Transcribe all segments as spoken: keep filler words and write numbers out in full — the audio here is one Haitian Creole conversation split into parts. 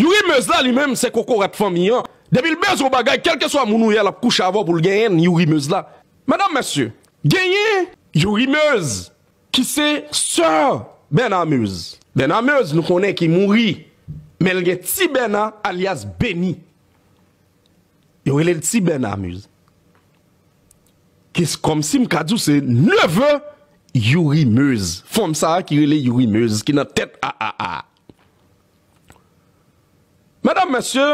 Youri Meuz la li menm se kokorat fanmi an. Depi l bezwen yon bagay, kèlkeswa moun ou ye a, l ap kouche avè w pou l genyen l, Youri Meuz la. Medam, mesye, genyen Youri Meuz ki se sè Bèna Meuz. Bèna Meuz, nou konnen ki mouri, men l gen Ti Bèna alyas Beni. Yo rele l Ti Bèna Meuz. Ki s-, kòmsi m ka di w se neve Youri Meuz. Fanm sa a ki rele Youri Meuz, ki nan tèt A A A. Medam, mesye,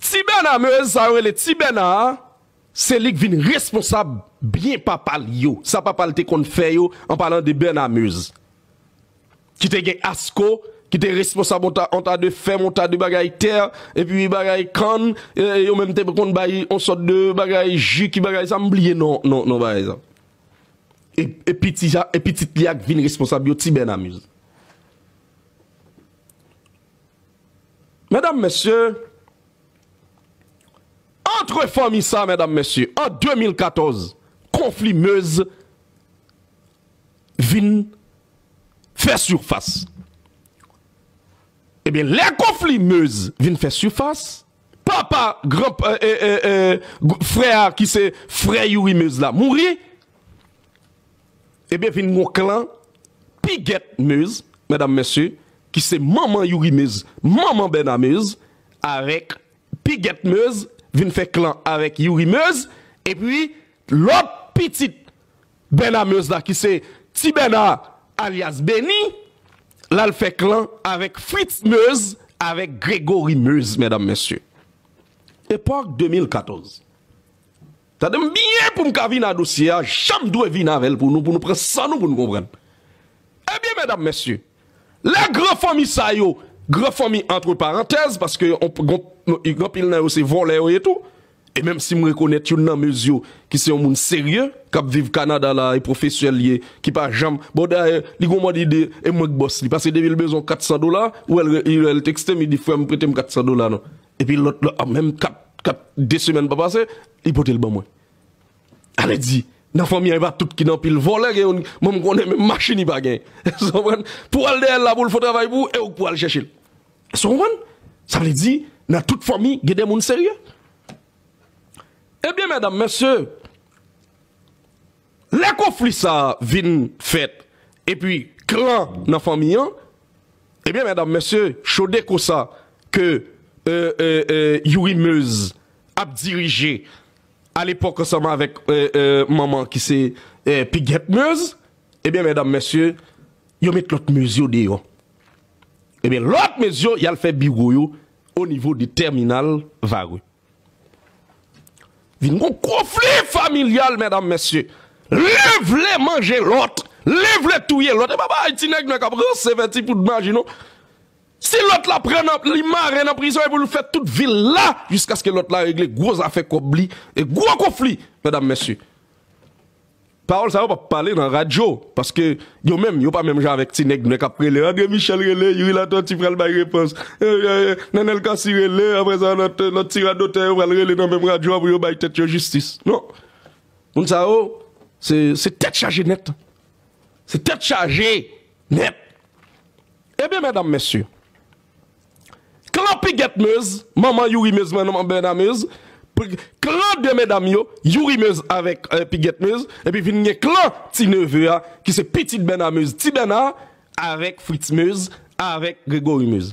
Ti Bèna Meuz, sa yo rele Ti Bèna a, se li k vin responsab byen papa l yo. Sa papa l te konn fè yo, an palan de Bèna Meuz. Ki te gen Asco, ki te responsab yon ta, yon ta de fèm, yon ta de bagay tè, epi bagay kann, e, e yo menm te konn bay yon sòt de bagay ji, ki bagay sa, m bliye non, non, non bagay sa. E, e pitit sa, e pitit li a k vin responsab yo, Ti Bèna Meuz. Medam, mesye, antre fanmi sa, medam, mesye, an de mil katòz, konfli Meuz vin fè sifas. Ebyen, lè konfli Meuz vin fè sifas, papa gran, e, e, e, e, gr-, frè a ki se frè Youri Meuz la mouri, ebyen, vin gon klan Pigèt Meuz, medam, mesye, ki se manman Youri Meuz, manman Bèna Meuz, avèk Pigèt Meuz vin fè klan avèk Youri Meuz, epi lòt pitit Bèna Meuz la ki se Ti Bèna alyas Beni, l al fè klan avèk Fritz Meuz, avèk Gregory Meuz, medam, mesye. Epòk de mil katòz. Tande m byen pou m ka vin a dosye a, jan m dwe vin avè l pou nou, pou nou pran san nou pou nou konprann. Ebyen, medam, mesye, lè gran fanmi sa yo, gran fanmi antre parantèz, paske on, gon, anpil nan yo se vòlè yo ye tou, e menm si m rekonèt youn nan Meuz yo, ki se yon moun serye, k ap viv Kanada la, e pwofesè l ye, ki pa janm, bon, dayè, li gon mòd ide, e mwen k bòs li, paske depi l bezwen kat san dola, ou wè l, li wè l tekste m, li di, "Frè m, prete m kat san dola non." Epi lòt la, menm kat, kat, de semèn pa pase, li pote l ban mwen. Ale di, nan fanmi an, e pa tout ki nan pil vòlè, gen youn, mwen m konnen menm machin li pa gen. Ou konprann? Pou al dèyè l la, pou l fè travay pou ou, e ou k pou al chèche l. Ou konprann? Sa vle di, nan tout fanmi, gen de moun serye. Ebyen, medam, mesye, lè konfli sa a vin fèt, epi klan nan fanmi an, ebyen, medam, mesye, Chodeco sa ke, e, e, e, Youri Meuz ap dirije alepòk ansanm avèk, e, e, manman ki se, e, Pigèt Meuz, ebyen, medam, mesye, yo met lòt Meuz yo deyò. Ebyen, lòt Meuz yo, y al fè biwo yo o nivo de tèminal Varreux. Vin gon konfli familyal, medam, mesye. Len vle manje lòt, len vle touye lòt. E pa bagay ti nèg nwè k ap ranse fè ti poud maji non. Si lòt la pran nan, li mare nan prizon epi l fè tout vi l la, jiskaske lòt la regle gwo zafè kòb li, e gwo konfli, medam, mesye. Pawòl sa yo p ap pale nan radyo, paske yo menm, yo pa menm jan avèk ti nèg nwè k ap rele, André Michel rele, Youri Latortue pral bay repons. E, e, e, Nenel Cassy rele, apre sa, lòt, lòt ti radotè yo pral rele nan menm radyo a pou yo bay tèt yo jistis. Non. Moun sa yo, se, se tèt chaje nèt. Se tèt chaje nèt. Ebyen, medam, mesye, klan Pigèt Meuz, manman Youri Meuz, manman Bèna Meuz, p-, klan de medam yo, Youri Meuz avèk, e, Pigèt Meuz, epi vin gen klan ti neve a, ki se pitit Bèna Meuz, Ti Bèna, avèk Fritz Meuz, avèk Gregory Meuz.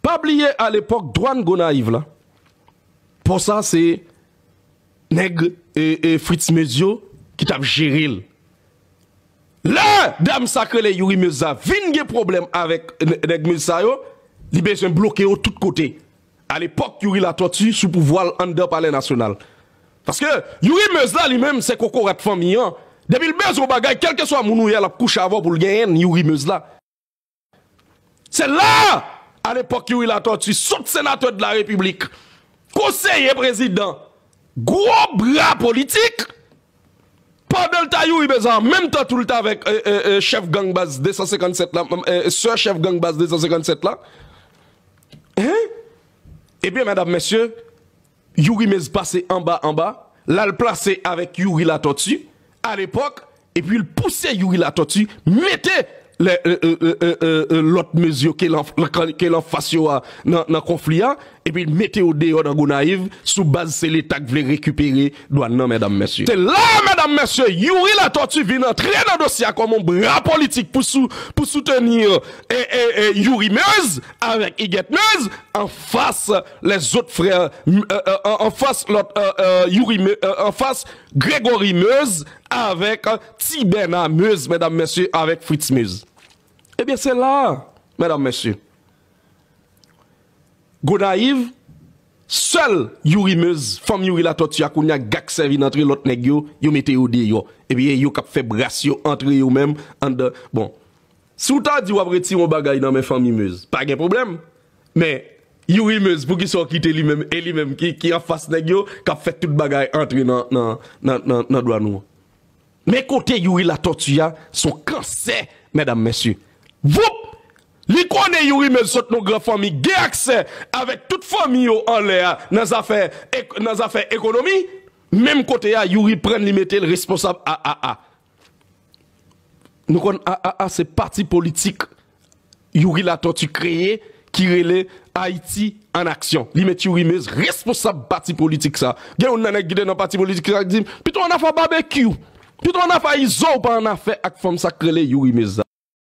Pa bliye alepòk dwàn Gonayiv la, pò sa se nèg, e, e, Fritz Meuz yo ki t ap jere l. Lè dam sa k rele Youri Meuz la vin gen pwoblèm avèk n-, nèg Meuz sa yo, li bezwen bloke yo tout kote. Alepòk, Youri Latortue sou pouvwa l anndan Palè Nasyonal. Paske Youri Meuz la, li menm, se kokorat fanmi an. Depi l bezwen yon bagay, kèlkeswa moun ou ye a, l ap kouche avè w pou l genyen l, Youri Meuz la. Se la, alepòk Youri Latortue, sot senatè de la Repiblik, konseye prezidan, gwo bra politik, pandan l ta Youri Meuz la, an menm tan tou l ta avèk, e, e, e, chèf gang baz de san senkann sèt la, e, e, sè chèf gang baz de san senkann sèt la. Hein? Ebyen, medam, mesye, Youri Meuz pase anba, anba, l al plase avèk Youri Latortue, alepòk, epi l pouse Youri Latortue, mete lè, e, e, e, e, e, e, lòt mezi yo ke l an, ke l anfas yo a nan, nan konfli a, epi l mete yo deyò nan Gonayiv sou baz se Leta k vle rekipere dwàn nan, medam, mesye. Se la, medam, mesye, Youri Latortue vin antre nan dosye a kòm yon bra politik pou sou, pou soutenir, e, e, e, Youri Meuse avèk Huguette Meuse anfas lèzòt frè, m, e, e, an, anfas lòt, e, e, Youri Me-, e, anfas Gregory Meuse avèk, e, Ti Bèna Meuse, medam, mesye, avèk Fritz Meuse. Ebyen, se la, medam, mesye. Gonayiv, sèl Youri Meuse, fanm Youri Latortue a kounye a, Gaksè vin antre, lòt nèg yo, yo mete yo deyò. Epi e yo k ap fè bras yo antre yo menm anndan. Bon, si w ta di w ap retire yon bagay nan men fanmi Meuse, pa gen pwoblèm. Men, Youri Meuse, poukisa w kite li menm, e li menm ki, ki anfas nèg yo, k ap fè tout bagay antre nan, nan, nan, nan, nan dwàn ou? Men kote Youri Latortue a, se yon kansè, medam, mesye. Voup! Li konnen Youri Meuse sot nan gran fanmi, gen aksè avèk tout fanmi yo anlè a nan zafè, ek-, nan zafè ekonomi. Menm kote a, Youri pran li mete l responsab A A A. Nou konn A A A se pati politik Youri Latortue kreye ki rele Ayiti an Aksyon. Li met Youri Meuse responsab pati politik sa. Gen youn nan nèg ki te nan pati politik sa ki di, "Pito ann afè babekyou. Pito ann afè Izo, ou pa ann afè ak fanm sa k rele Youri Meuse sa."